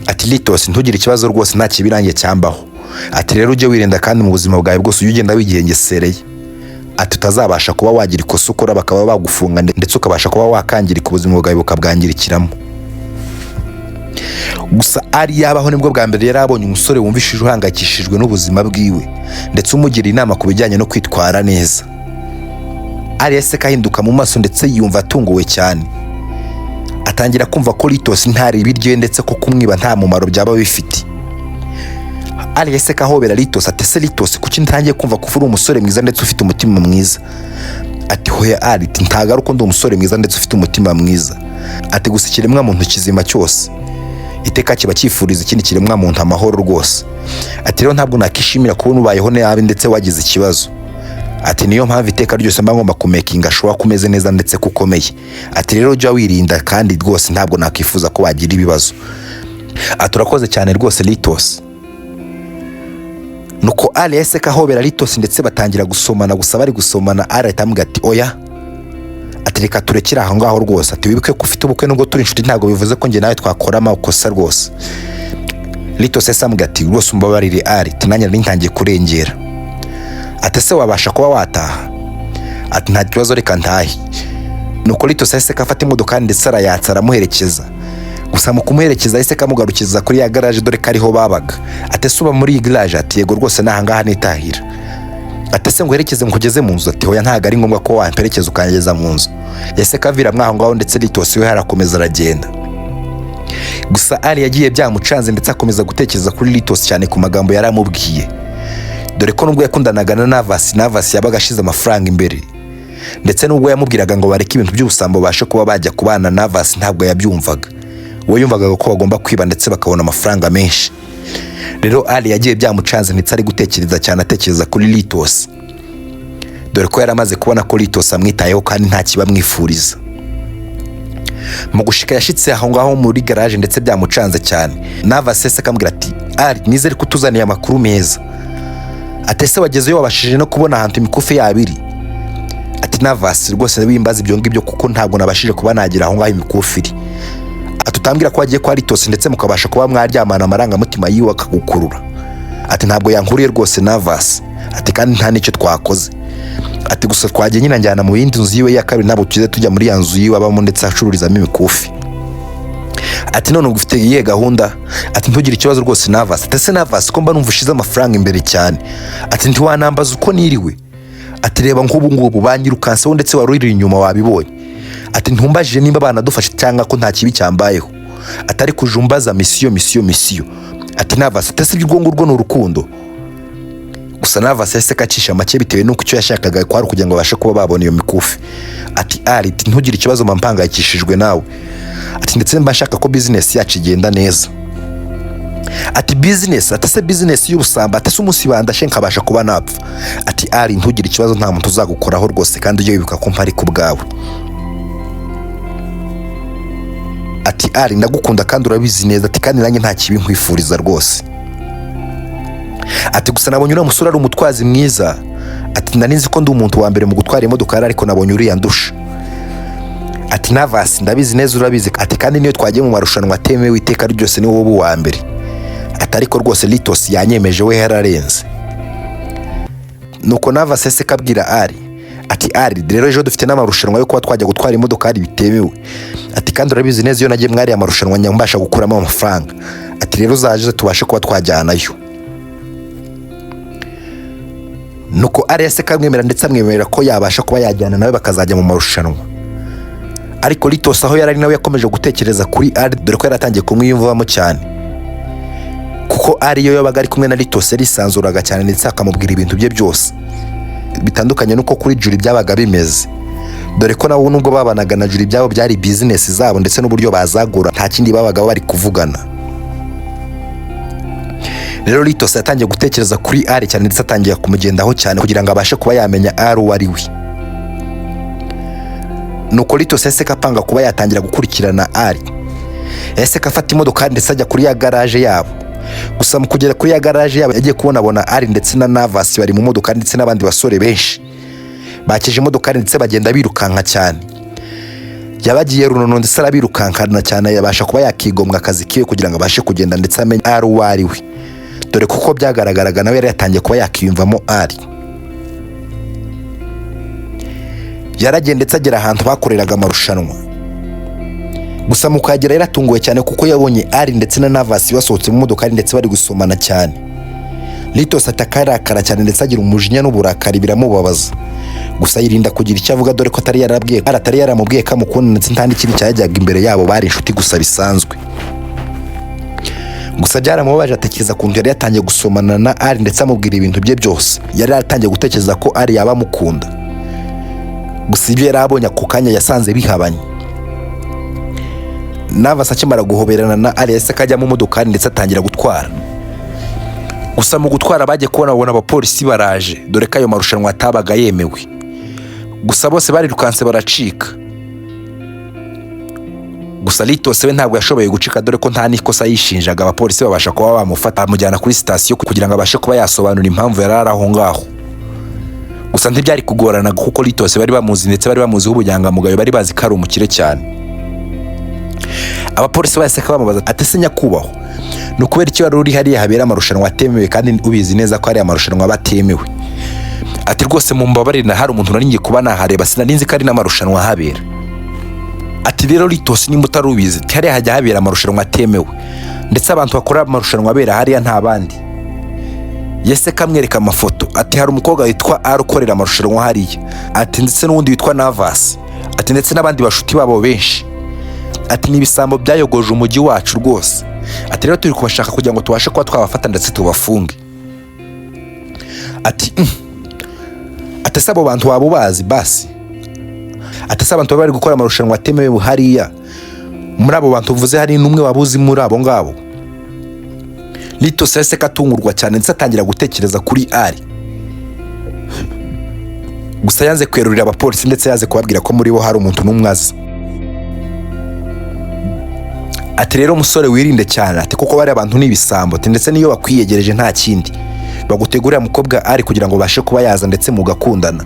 Ati: "Litos, ntugire ikibazo rwose, nta kibi nanjye cyambaho." Ati: "Rero ujye wirinda, kandi mu buzima bwawe bwose ujye ugenda wigengesereye." Ati: "Utazabasha kuba wagira ikosa ukora bakaba bagufunga, ndetse ukabasha kuba wakangirika, ubuzima bwawe bukabwangirikiramo." Gusa ari yabaho nibwo bwa mbere yari abonye umusore wumvishije uhangayikishijwe n'ubuzima bwiwe, ndetse umugira inama ku bijyanye no kwitwara neza. Ari yahise ahinduka mu maso, ndetse yumva atunguwe cyane, atangira kumva ko Litos ntari ibiryo, ndetse ko kumwiba nta mumaro byaba bifite. Ari yahise ahobera Litos. Ati: "Ese Litos, kuki ntangiye kumva ko uri umusore mwiza ndetse ufite umutima mwiza?" Ati: "Hoya Ari," ati, "ntago ari uko ndi umusore mwiza ndetse ufite umutima mwiza." Ati: "Gusa ikiremwa muntu kizima cyose iteka kiba cyifuriza ikindi kiremwa muntu amahoro rwose." Ati: "Rero ntabwo nakishimira kubona ubayeho nabi ndetse wagize ikibazo." Ati: "Niyo mpamvu iteka ryose mba ngomba kumakinga sure ko umeze neza ndetse ko ukomeye." Ati: "Rero jya wirinda, kandi rwose ntabwo nakwifuza ko wagira ibibazo." Ati: "Urakoze cyane rwose, Litos." Nuko Ali yahise ahobera Litos, ndetse batangira gusomana. Gusa bari gusomana, Ali ahita amubwira ati: "Oya," ati, "reka turekere aho ngaho rwose." Ati: "Wibuke ko ufite ubukwe, nubwo turi inshuti ntabwo bivuze ko njye nawe twakora amakosa rwose." Litos yahise amubwira ati: "Rwose umbabarire Ali," ati, "nanjye nari ntangiye kurengera." Ati: "Ese wabasha kuba wataha?" Ati: "Nta kibazo, reka ntahe." Nuko Litos yahise afata imodoka, ndetse arayatsa, aramuherekeza. Gusa mu kumuherekeza yahise kamugarukiza kuri ya garaje, dore ko ariho babaga. Ati: "Ese uba muri iyi garaje?" Ati: "Yego rwose, ni ahangaha nitahira." Ati: "Ese nguherekeze nkugeze mu nzu?" Ati: "Hoya, ntabwo ari ngombwa ko wamperekeza ukangeza mu nzu." Yahise kavira mwaho ngaho, ndetse Litos we harakomeza aragenda. Gusa Ali yagiye byamucanze, ndetse akomeza gutekereza kuri Litos cyane, ku magambo yari amubwiye, dore ko nubwo yakundanaga na Navasi, Navasi yabaga ashize amafaranga imbere, ndetse nubwo yamubwiraga ngo bareke ibintu by'ubusambo babashe kuba bajya kubana, Navasi ntabwo yabyumvaga. We yumvaga ko bagomba kwiba ndetse bakabona amafaranga menshi. Rero Ali yagiye byamucanze, ndetse ari gutekereza cyane, atekereza kuri Litos, dore ko yari amaze kubona ko Litos amwitayeho kandi nta kibamwifuriza. Mu gushika yashitse aho ngaho muri garaje, ndetse byamucanze cyane. Navasi se akamubwira ati: "Ali, nizere ko utuzaniye amakuru meza." Ati: "Ese wagezeyo, wabashije no kubona ahantu imikufi yabo iri?" Ati: "Navasi, rwose wimbaza ibyo ngibyo, kuko ntabwo nabashije kuba nagira aho ngaho imikufi iri." Ati: "Utambwira ko wagiye kwa Litos ndetse mukabasha kuba mwaryamana, amarangamutima yiwe akagukurura." Ati: "Ntabwo yankuriye rwose, Navasi." Ati: "Kandi nta n'icyo twakoze." Ati: "Gusa twagiye nyine njyana mu yindi nzu yiwe ya kabiri, ntabwo tugize tujya muri ya nzu yiwe abamo ndetse acururizamo imikufi." Ati: "None ubwo ufite iyihe gahunda?" Ati: "Ntugire ikibazo rwose, Navasi." Ati: "Ese Navasi, ko mba numva ushize amafaranga imbere cyane?" Ati: "Ntiwanambaza uko niriwe?" Ati: "Reba nk'ubu ngubu banyirukanseho, ndetse wari uri inyuma wabibonye." Ati: "Ntumbajije nimba banadufashe cyangwa ko nta kibi cyambayeho." Ati: "Ariko uje umbaza mission, mission, mission." Ati: "Navasi," ati, "ese ibyo urwo ngurwo ni urukundo?" Gusa Navasi yahise akacisha make bitewe n'uko icyo yashakaga kwari ukugira ngo babashe kuba babona iyo mikufi. Ati: "Ari, ati ntugire ikibazo, mba mpangayikishijwe nawe." Ati: "Ndetse mba nshaka ko bizinesi yacu igenda neza." Ati: "Bizinesi?" Ati: "Se bizinesi y'ubusambo?" Ati: "Se umunsi bandashe nkabasha kuba napfa?" Ati: "Ari, ntugire ikibazo, nta muntu uzagukoraho rwose, kandi ujye wibuka ko mpari ku bwawe." Ati: "Ari, ndagukunda kandi urabizi neza." Ati: "Kandi nanjye nta kibi nkwifuriza rwose." Ati: "Gusa nabonye uriya musore ari umutwazi mwiza." Ati: "Nari nzi ko ndi umuntu wa mbere mu gutwara imodoka, ariko nabonye uriya ndusha." Ati: "Navasi, ndabizi neza urabizi." Ati: "Kandi niyo twagiye mu marushanwa atemewe iteka ryose ni wowe uba uwa mbere." Ati: "Ariko rwose Litos yanyemeje, we yararenze." Nuko Navasi yahise kabwira Ari, ati: "Ari, rero ejo dufite n'amarushanwa yo kuba twajya gutwara imodokari bitemewe." Ati: "Kandi urabizi neza, iyo nagiye mwariya marushanwa njya mbasha gukuramo amafaranga." Ati: "Rero uzaje tubashe kuba twajyanayo." Nuko Ari yahise kamwemera, ndetse amwemerera ko yabasha kuba yajyana nawe bakazajya mu marushanwa. Ariko Litos aho yari ari nawe yakomeje gutekereza kuri Ari, dore ko yari atangiye kumwiyumvamo cyane, kuko Ari iyo yabaga ari kumwe na Litos yarisanzuraga cyane, ndetse akamubwira ibintu bye byose, bitandukanye n'uko kuri Juri byabaga bimeze, dore ko nabo nubwo babanaga na Juri byabo byari bizinesi zabo ndetse n'uburyo bazagura, nta kindi babaga bari kuvugana. Rero Litos yatangiye gutekereza kuri Ari cyane, ndetse atangiye kumugendaho cyane kugira ngo abashe kuba yamenya Ari uwo ari we. Nuko Litos yahise apanga kuba yatangira gukurikirana Ari. Yahise afata imodoka ndetse ajya kuri ya garaje yabo. Gusa mu kugera kuri ya garaje yabo, yagiye kubonabona Ari ndetse na Navasi bari mu modoka, ndetse n'abandi basore benshi bakije imodoka, ndetse bagenda birukanka cyane. Yabagiye runono ndetse arabirukankana cyane, yabasha kuba yakigomwa akazi kiwe kugira ngo abashe kugenda ndetse amenye Ari uwo ari we, dore kuko byagaragaraga nawe yari yatangiye kuba yakiyumvamo Ari. Yaragiye ndetse agera ahantu bakoreraga amarushanwa. Gusa mu kuhagera yaratunguwe cyane, kuko yabonye Ari ndetse na Navasi basohotse mu modoka ndetse bari gusomana cyane. Litos atakarakara cyane, ndetse agira umujinya n'uburakari, biramubabaza. Gusa yirinda kugira icyo avuga, dore ko atari yarabwiye Ari, atari yaramubwiye ko amukunda, ndetse nta n'ikindi cyajyaga imbere yabo, bari inshuti gusa bisanzwe. Gusa byaramubabaje, atekereza ukuntu yari yatangiye gusomana na Ari ndetse amubwira ibintu bye byose. Yari yaratangiye gutekereza ko Ari yaba amukunda. Gusa ibyo yari abonye ako kanya yasanze bihabanye. Navasi akimara guhoberana na Ari, yahise akajya mu modokari ndetse atangira gutwara. Gusa mu gutwara bagiye kubona babona abapolisi baraje, dore ko ayo marushanwa atabaga yemewe. Gusa bose barirukanse baracika. Gusa Litos we ntabwo yashoboye gucika, dore ko nta n'ikosa yishinjaga. Abapolisi babasha kuba bamufata, bamujyana kuri sitasiyo kugira ngo abashe kuba yasobanura impamvu yari ari aho ngaho. Gusa ntibyari kugorana, kuko Litos bari bamuzi, ndetse bari bamuziho ubunyangamugayo, bari bazi ko ari umukire cyane. Abapolisi bahise bamubaza ati: "Ese nyakubahwa, ni ukubera iki wari uri hariya habera amarushanwa atemewe, kandi ubizi neza ko hariya amarushanwa aba atemewe?" Ati: "Rwose mumbabarire, na hari umuntu nari ngiye kuba nahareba, sinari nzi ko ari n'amarushanwa ahabera." Ati: "Rero Litos, nimba utari ubizi, hariya hajya habera amarushanwa atemewe, ndetse abantu bakora amarushanwa abera hariya nta bandi." Yese kamwereka amafoto, ati: "Hari umukobwa witwa Ari ukorera amarushanwa hariya." Ati: "Ndetse n'uwundi witwa Navasi." Ati: "Ndetse n'abandi bashuti babo benshi." Ati: "Ni ibisambo byayogoje umujyi wacu rwose." Ati: "Rero turi kubashaka kugira ngo tubashe kuba twabafata ndetse tubafunge." Ati: Ati: "Ese abo bantu waba ubazi basi?" Ati: "Ese abantu baba bari gukora amarushanwa atemewe hariya, muri abo bantu uvuze hari n'umwe waba uzi muri abo ngabo?" Litos yahise katungurwa cyane, ndetse atangira gutekereza kuri Ari. Gusa yanze kwerurira abapolisi, ndetse yanze kubabwira ko muri bo hari umuntu n'umwe azi. Ati: "Rero umusore, wirinde cyane." Ati: "Kuko bariya abantu ni ibisambo." Ati: "Ndetse n'iyo bakwiyegereje nta kindi bagutegurira mukobwa Ari kugira ngo babashe kuba yaza ndetse mugakundana.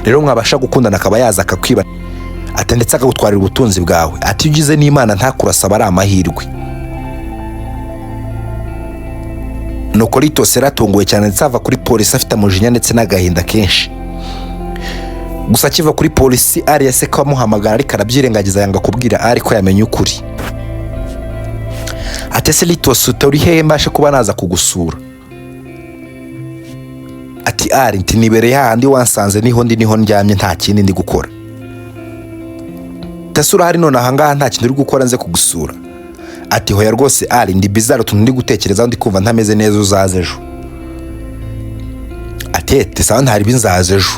Rero mwabasha gukundana akaba yaza akakwiba." Ati: "Ndetse akagutwarira ubutunzi bwawe." Ati: "Iyo ugize n'Imana ntakurasaba ari amahirwe." Nuko Litos yaratunguwe cyane, ndetse ava kuri polisi afite umujinya ndetse n'agahinda kenshi. Gusa akiva kuri polisi, Ari yase ko amuhamagara, ariko arabyirengagiza, yanga kubwira Ari ko yamenye ukuri. Ati: "Ese Litos, utari hehe mbashe kuba naza kugusura?" Ati: "Ari, nti nibereye hahandi wansanze, niho ndi, niho ndyamye, nta kindi ndi gukora." "Ese urahari none ahangaha nta kintu uri gukora nze kugusura?" Ati: "Hoya rwose Ari, ndi bizarre, utuntu ndi gutekereza, ndi kumva ntameze neza, uzaze ejo." Ati: "Sawa, ntari binzaza ejo."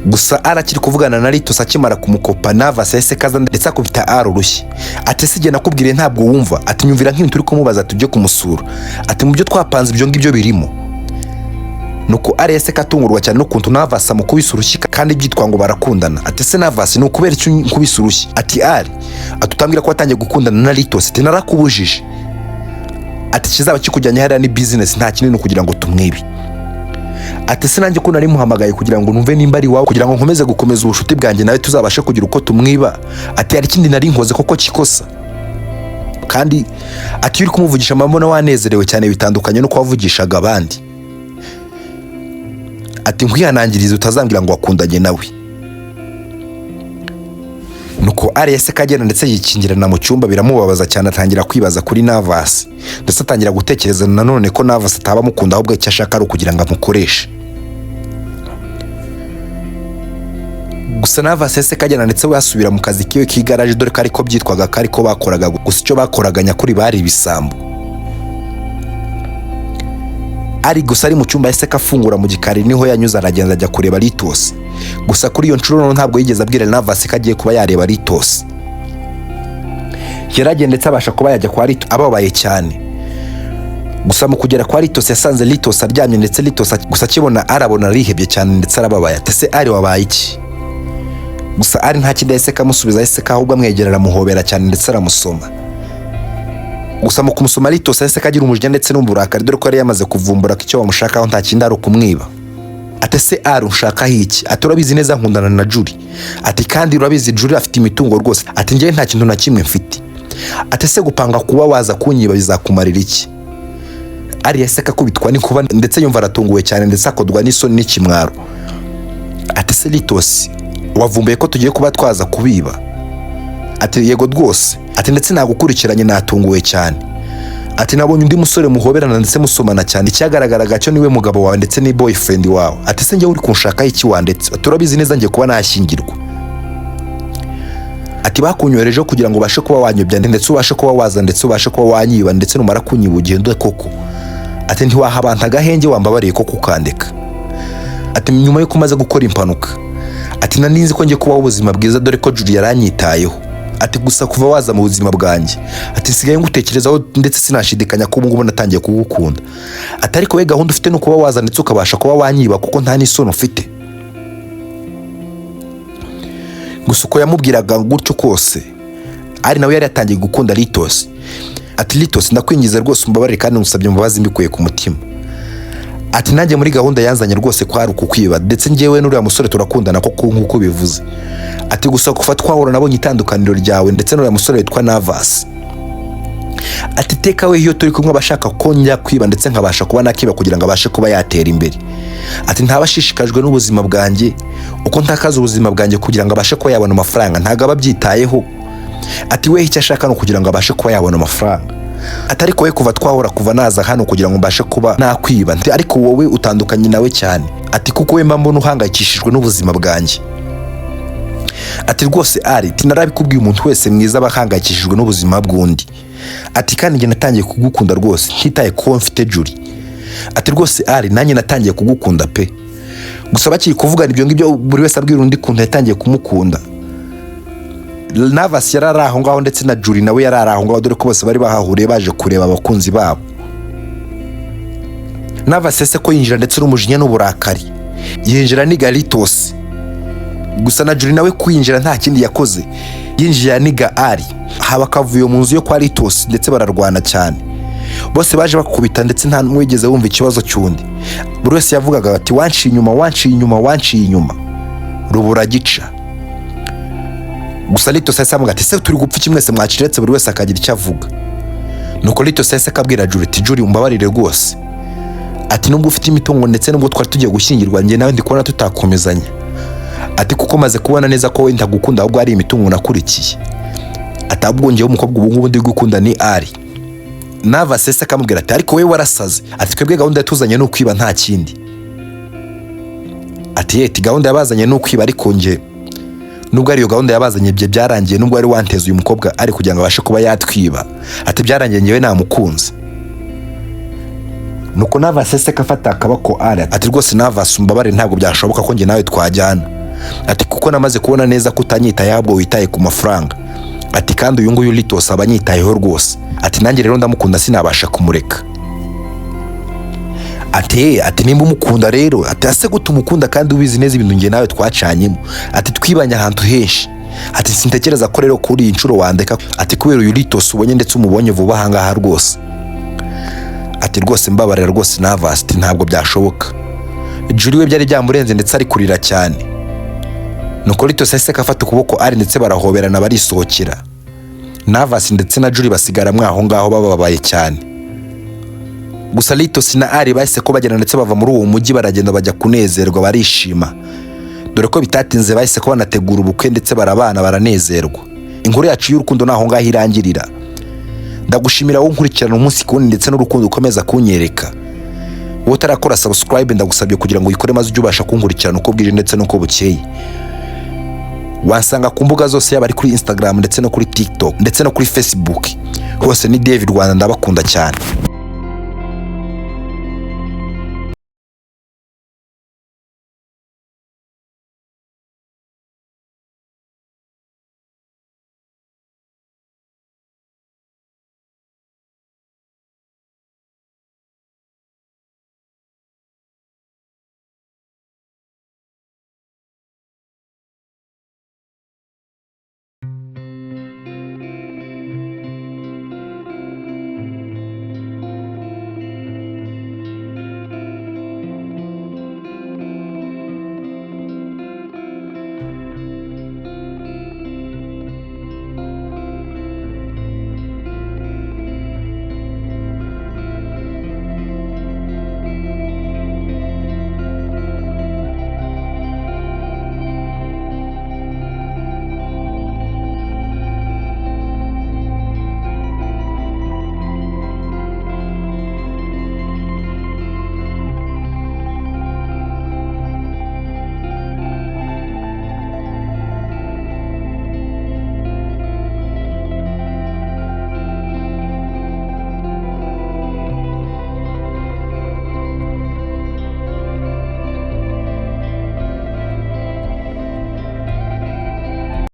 Gusa arakiri kuvugana na Litos akimara kumukopa, Navasi yahise kaza ndetse akubita Ari urushyi. Ati: "Si nakubwiriye ntabwo wumva?" Ati: "Nyumvira nk'ibintu uri kumubaza tujye kumusura." Ati: "Mu byo twapanze ibyo ngibyo birimo." Nuko Ari yahise katungurwa cyane n'ukuntu Navasi amukubise urushyi kandi byitwa ngo barakundana. Ati: "Se Navasi, ni ukubera icyo nkubise urushyi?" Ati: "Ari," ati, "utambwira ko watangiye gukundana na Litos?" Ati: "Narakubujije." Ati: "Kizaba kikujyanye hariya ni business, nta kinini, kugira ngo tumwibe." Ati: "Se nanjye ko nari muhamagaye kugira ngo numve nimba ari iwawe, kugira ngo nkomeze gukomeza ubucuti bwanjye nawe, tuzabashe kugira uko tumwiba?" Ati: "Hari ikindi nari nkoze koko kikosa?" Kandi ati: "Iyo uri kumuvugisha mbona wanezerewe cyane, bitandukanye no wavugishaga abandi." Ati: "Nkwihanangirize utazambwira ngo wakundanye nawe." Nuko Ari kagenda ndetse yikingirana mu cyumba, biramubabaza cyane, atangira kwibaza kuri Navasi, ndetse atangira gutekereza nanone ko Navasi ataba amukunda, ahubwo icyo ashaka ari ukugira ngo amukoreshe. Gusa Navasi yahise kagenda ndetse we asubira mu kazi kiwe k'igaraje, dore ko ariko byitwaga ko ariko bakoraga, gusa icyo bakoraga nyakuri bari ibisambo. Ari gusa ari mu cyumba, yahise afungura mu gikari, niho yanyuze aragenda ajya kureba Litos. Gusa kuri iyo nshuro ntabwo yigeze abwira Navasi ko agiye kuba yareba Litos. Yaragenda ndetse abasha kuba yajya kwa Litos ababaye cyane. Gusa mu kugera kwa Litos yasanze Litos aryamye, ndetse Litos gusa akibona arabona arihebye cyane ndetse arababaye. Ati: "Se Ari, wabaye iki?" Gusa Ari nta kindi yahise kamusubiza, yahise ahubwo amwegera aramuhobera cyane ndetse aramusoma. Gusa mu kumusoma Litos yahise kagira umujinya ndetse n'uburakari, dore ko yari yamaze kuvumbura ko icyo bamushakaho nta kindi ari ukumwiba. Ati: "Se Ari, unshakaho iki?" Ati: "Urabizi neza nkundana na Juri." Ati: "Kandi urabizi Juri afite imitungo rwose." Ati: "Njyewe nta kintu na kimwe mfite." Ati: "Se gupanga kuba waza kunyiba bizakumarira iki?" Ari yahise akubitwa n'inkuba ndetse yumva aratunguwe cyane, ndetse akodwa n'isoni n'ikimwaro. Ati: "Se Litos, wavumbuye ko tugiye kuba twaza kubiba?" Ati: "Yego rwose." Ati: "Ndetse nagukurikiranye, natunguwe cyane." Ati: "Nabonye undi musore muhoberana ndetse musomana cyane, icyagaragaraga cyo niwe mugabo wawe ndetse ni boyfriend wawe." Ati: "Se njyewe uri kunshakaho iki wandetse?" Ati: "Urabizi neza ngiye kuba nashyingirwa." Ati: "Bakunyoherejeho kugira ngo ubashe kuba wanyobya, ndetse ubashe kuba waza, ndetse ubashe kuba wanyiba, ndetse numara kunyiba ugende koko." Ati: "Ntiwaha abantu agahenge, wambabariye ko kukandika." Ati: "Nyuma yuko umaze gukora impanuka," ati, "nari nzi ko ngiye kubaho ubuzima bwiza, dore ko Julie yaranyitayeho." Ati: "Gusa kuva waza mu buzima bwanjye," ati, "nsigaye ngutekerezaho, ndetse sinashidikanya ko ubu ngubu natangiye kugukunda." Ati: "Ariko we gahunda ufite ni ukuba waza ndetse ukabasha kuba wanyiba kuko nta n'isoni ufite." Gusa uko yamubwiraga gutyo kose, Ari nawe yari yatangiye gukunda Litos. Ati: "Litos, ndakwingiza rwose umbabarire, kandi ngusabye imbabazi mbikuye ku mutima." Ati: "Nanjye muri gahunda yanzanye rwose kwari ukukwiba, ndetse njyewe n'uriya musore turakundana koko nk'uko bivuze." Ati: "Gusa kuva twahura nabonye itandukaniro ryawe ndetse n'uriya musore witwa Navasi." Ati: "Teka we iyo turi kumwe aba ashaka ko njya kwiba, ndetse nkabasha kuba nakiba kugira ngo abashe kuba yatera imbere." Ati: "Ntaba ashishikajwe n'ubuzima bwanjye, uko ntakaza ubuzima bwanjye kugira ngo abashe kuba yabona amafaranga ntabwo aba abyitayeho." Ati: "We icyo ashaka ni ukugira ngo abashe kuba yabona amafaranga." Ati: "Ariko we kuva twahura, kuva naza hano kugira ngo mbashe kuba nakwiba," ati, "ariko wowe utandukanye nawe cyane." Ati: "Kuko we mba mbona uhangayikishijwe n'ubuzima bwanjye." Ati: "Rwose Ari," ati, "narabikubwiye, umuntu wese mwiza aba ahangayikishijwe n'ubuzima bw'undi." Ati: "Kandi njye natangiye kugukunda rwose, ntitaye kuba mfite Julie." Ati: "Rwose Ari, nanjye natangiye kugukunda pe." Gusa bakiri kuvugana ibyo ngibyo, buri wese abwira undi kuntu yatangiye kumukunda, Navasi yari ari aho ngaho, ndetse na Julie nawe yari ari aho ngaho, dore ko bose bari bahahuriye baje kureba abakunzi babo. Navasi ese ko yinjira ndetse n'umujinya n'uburakari, yinjira ni Galitos. Gusa na Julie nawe kwinjira nta kindi yakoze, yinjiye aniga Ari, haba akavuyo mu nzu yo kwa Litos, ndetse bararwana cyane. Bose baje bakubita, ndetse nta n'umwe wigeze wumva ikibazo cy'undi. Buri wese yavugaga ati: "Wanciye inyuma, wanciye inyuma, wanciye inyuma," rubura gica. Gusa Litos yahise amuga ati: "Se turi gupfa iki mwese mwaciretse?" Buri wese akagira icyo avuga. Nuko Litos yahise akabwira Julie ati: "Julie, umbabarire rwose." Ati: "Nubwo ufite imitungo, ndetse nubwo twari tugiye gushyingirwa, njye nawe ndi kubona tutakomezanya." Ati: "Kuko maze kubona neza ko wenda gukunda ahubwo ari imitungo nakurikiye." Ati: "Ahubwo njyewe umukobwa ubu ngubu ndi gukunda ni Ari." Nava sese akamubwira ati: "Ariko wowe warasaze." Ati: "Twebwe gahunda yatuzanye ni ukwiba, nta kindi." Ati: "Yeti gahunda yabazanye ni ukwiba, ariko njye nubwo ariyo gahunda yabazanye, ibyo byarangiye. Nubwo wari wanteze uyu mukobwa ari kugira ngo abashe kuba yatwiba," ati, "byarangiye, njyewe namukunze." Nuko Navasi yahise afata akaboko Ari, ati: "Rwose Navasi, umbabare, ntabwo byashoboka ko njye nawe twajyana." Ati: "Kuko namaze kubona neza ko utanyitaye, ahubwo witaye ku mafaranga." Ati: "Kandi uyu nguyu Litos aba anyitayeho rwose." Ati: "Nanjye rero ndamukunda, sinabasha kumureka." Ati: "Ati nimba umukunda rero," ati: "ase gute umukunda kandi ubizi neza ibintu njye nawe twacanyemo?" Ati: "Twibanye ahantu henshi." Ati: "Sintekereza ko rero kuri iyi nshuro wandeka." Ati: "Kubera uyu Litos ubonye, ndetse umubonye vuba ahangaha rwose." Ati: "Rwose mbabarira rwose Navasi." Ati: "Ntabwo byashoboka." Juri we byari byamurenze, ndetse ari kurira cyane. Nuko Litos yahise afata ukuboko Ari, ndetse barahoberana, barisohokera. Navasi ndetse na Juri basigara aho ngaho bababaye cyane. Gusa Litos na Ari bahise ko bagenda, ndetse bava muri uwo mujyi, baragenda bajya kunezerwa, barishima, dore ko bitatinze bahise ko banategura ubukwe, ndetse barabana, baranezerwa. Inkuru yacu y'urukundo naho ngaho irangirira. Ndagushimira wowe unkurikirana umunsi ku wundi, ndetse n'urukundo ukomeza kunyereka. Wowe utarakora subscribe, ndagusabye kugira ngo uyikore, maze ujye ubasha kunkurikirana uko bwije ndetse n'uko bukeye. Wansanga ku mbuga zose, yaba ari kuri Instagram, ndetse no kuri TikTok, ndetse no kuri Facebook, hose ni David Rwanda. Ndabakunda cyane.